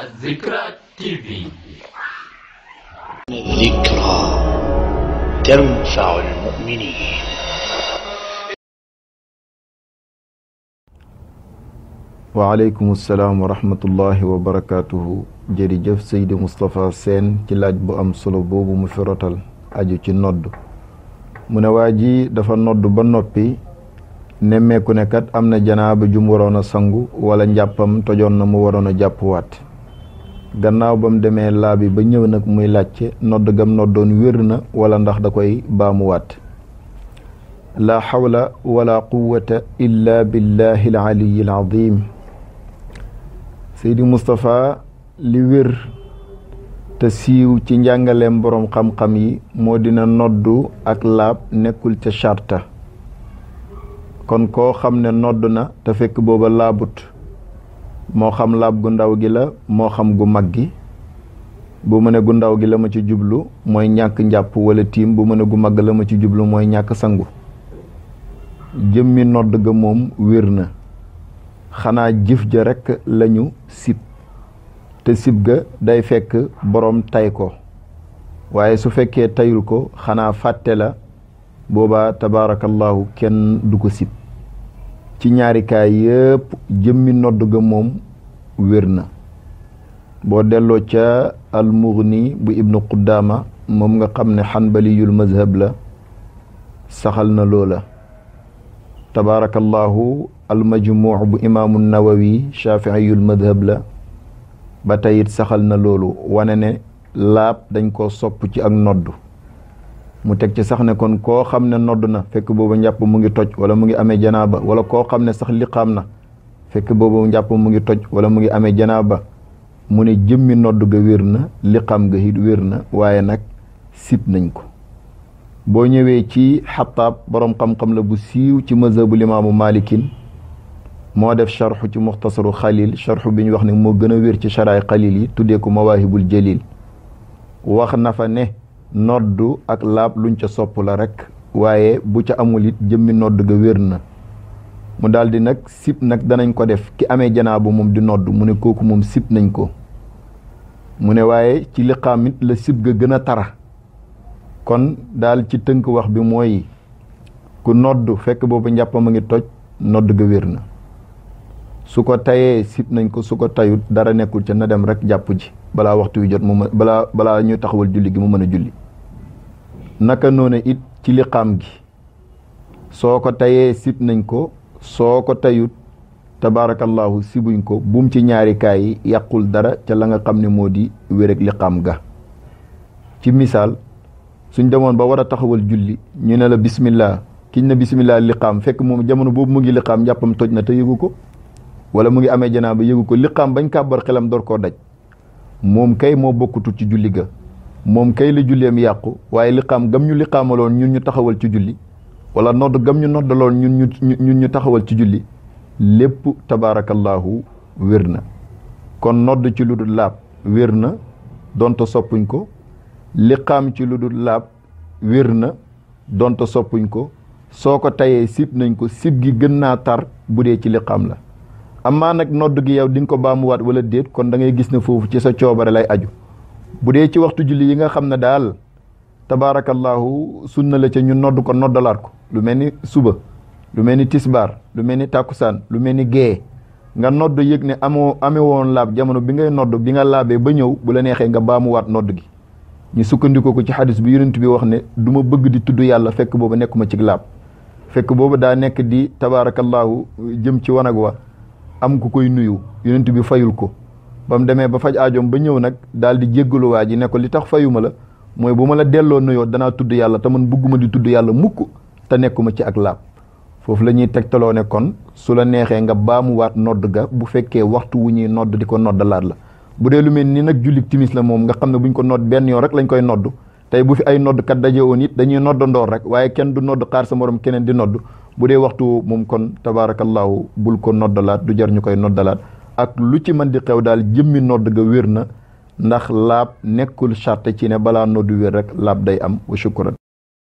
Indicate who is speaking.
Speaker 1: الذكرى TV.
Speaker 2: الذكرى تنفع المؤمنين.
Speaker 3: وعليكم السلام ورحمة الله وبركاته. jërëjëf Seydi Moustapha Sène ci laaj bu am solo boobu mu fi rotal aju ci nodd. mu ne waa ji dafa nodd ba noppi nemmeeku ne kat am na janaaba ju mu waroon a sangu wala njàppam tojoon na mu waroon a jàppuwaat. gannaaw ba mu demee laabi ba ñëw nag muy laajte nodd gam noddoon wér na wala ndax da koy baamuwaat. la hawla wala quwwata illa billahi al aliyi al azim. Seydi Moustapha li wér te siiw ci njàngaleem boroom xam-xam yi moo dina noddu ak laab nekkul ca charta. kon koo xam ne nodd na te fekk booba laabut moo xam laab gu ndaw gi la moo xam gu mag gi. bu mu ne gu ndaw gi la ma ci jublu mooy ñàkk njàpp wala tiim. bu mu ne gu mag la ma ci jublu mooy ñàkk sangu. jëmmi nodd ga moom wér na xanaa jëf ja rekk lañu sib te sib ga day fekk boroom tay ko waaye su fekkee tayul ko xanaa fàtte la boobaa tabaarakallahu kenn du ko sib. ci ñaari kaay yépp jëmmi nodd ga moom wér na. boo delloo ca al-Mughni bu ibnu Quddama moom nga xam ne xanbaliyul mazhab la saxal na loola. tabaarakallahu al-Majmuu bu imaamu Nawawi shafi'iyul madhab la ba tey it saxal na loolu wane ne laab dañ koo sopp ci ak nodd. mu teg ci sax ne kon koo xam ne nodd na fekk boobu njàpp mu ngi toj wala mu ngi amee janaaba wala koo xam ne sax liqaam na fekk boobu njàpp mu ngi toj wala mu ngi amee janaaba mu ne jëmmi nodd ga wér na liqaam ga it wér na waaye nag sib nañ ko. boo ñëwee ci Xattaab boroom xam-xam la bu siiw ci mazhabu limaamu Malikin moo def sharxu ci muxtasaru Xalil sharxu bi ñu wax ne moo gën a wér ci sharaay Xalil yi tuddee ko Mawaahibul Jalil. wax na fa ne noddu ak laab luñ ca sopp la rek waaye bu ca amul it jëmmi nodd ga wér na. mu daldi nag sib nag danañ ko def ki amee janaabu moom di nodd mu ne kooku moom sib nañ ko. mu ne waaye ci liqaam it la sib ga gën a tara. kon daal ci tënk wax bi mooy ku nodd fekk boobu njàppam a ngi toj nodd ga wér na. su ko tayee sib nañ ko su ko tayut dara nekkul ca na dem rek jàpp ji balaa waxtu wi jot mu mën balaa ñu taxawal julli gi mu mën a julli. naka noonu it ci liqaam gi soo ko tayee sib nañ ko soo ko tayut tabaarakallahu sibuñ ko buum ci ñaari kaay yi yàqul dara ca la nga xam ne moo di wér ak liqaam ga. ci misaal suñ demoon ba war a taxawal julli ñu ne la bismillah kiñ na bismillah liqaam fekk moom jamono boobu mu ngi liqaam njàppam toj na te yëgu ko wala mu ngi amee janaaba yëgu ko liqaam bañ kàbbar xelam door koo daj moom kay moo bokkutu ci julli ga moom kay la julleem yàqu waaye liqaam gam ñu liqaamaloon ñun ñu taxawal ci julli wala nodd gam ñu noddaloon ñun ñu taxawal ci julli lépp tabaarakallahu wér na. kon nodd ci lu dul laab wér na donte soppuñ ko. liqaam ci lu dul laab wér na donte soppuñ ko. soo ko tayee sib nañ ko sib gi gën naa tar bu dee ci liqaam la. amaa nag nodd gi yow di nga ko baamuwaat wala déet kon da ngay gis ne foofu ci sa coobare lay aju. bu dee ci waxtu julli yi nga xam ne daal tabaarakallahu sunna la ca ñu nodd ko noddalaat ko lu mel ni suba lu mel ni tisbaar lu mel ni tàkkusaan lu mel ni gée nga nodd yëg ne amee woon laab jamono bi ngay nodd bi nga laabee ba ñëw bu la neexee nga baamuwaat nodd gi. ñu sukkandikoo ko ci xadis bi yonent bi wax ne du ma bëgg di tudd yàlla fekk boobu nekkuma ci laab fekk boobu daa nekk di tabaarakallahu jëm ci wanag wa am ku koy nuyu yonent bi fayul ko ba mu demee ba faj aajoom ba ñëw nag daal di jéggalu waa ji ne ko li tax fayuma la mooy bu ma la delloo nuyoo danaa tudd yàlla te man bëgguma di tudd yàlla mukk te nekkuma ci ak laab. foofu la ñuy tegtaloo ne kon su la neexee nga baamuwaat nodd ga bu fekkee waxtu wu ñuy nodd di ko noddalaat la. bu dee lu mel ni nag jullit timis la moom nga xam ne buñ ko nodd benn yoon rek lañ koy nodd tey bu fi ay nodd kat daje woon it dañuy nodd ndoor rek waaye kenn du nodd xaar sa morom keneen di nodd bu dee waxtu moom kon tabaarakallahu bul ko noddalaat du jar ñu koy noddalaat ak lu ci mën di xew daal jëmmi nodd ga wér na ndax laab nekkul charte ci ne balaa nodd wér rek laab day am wa shukran.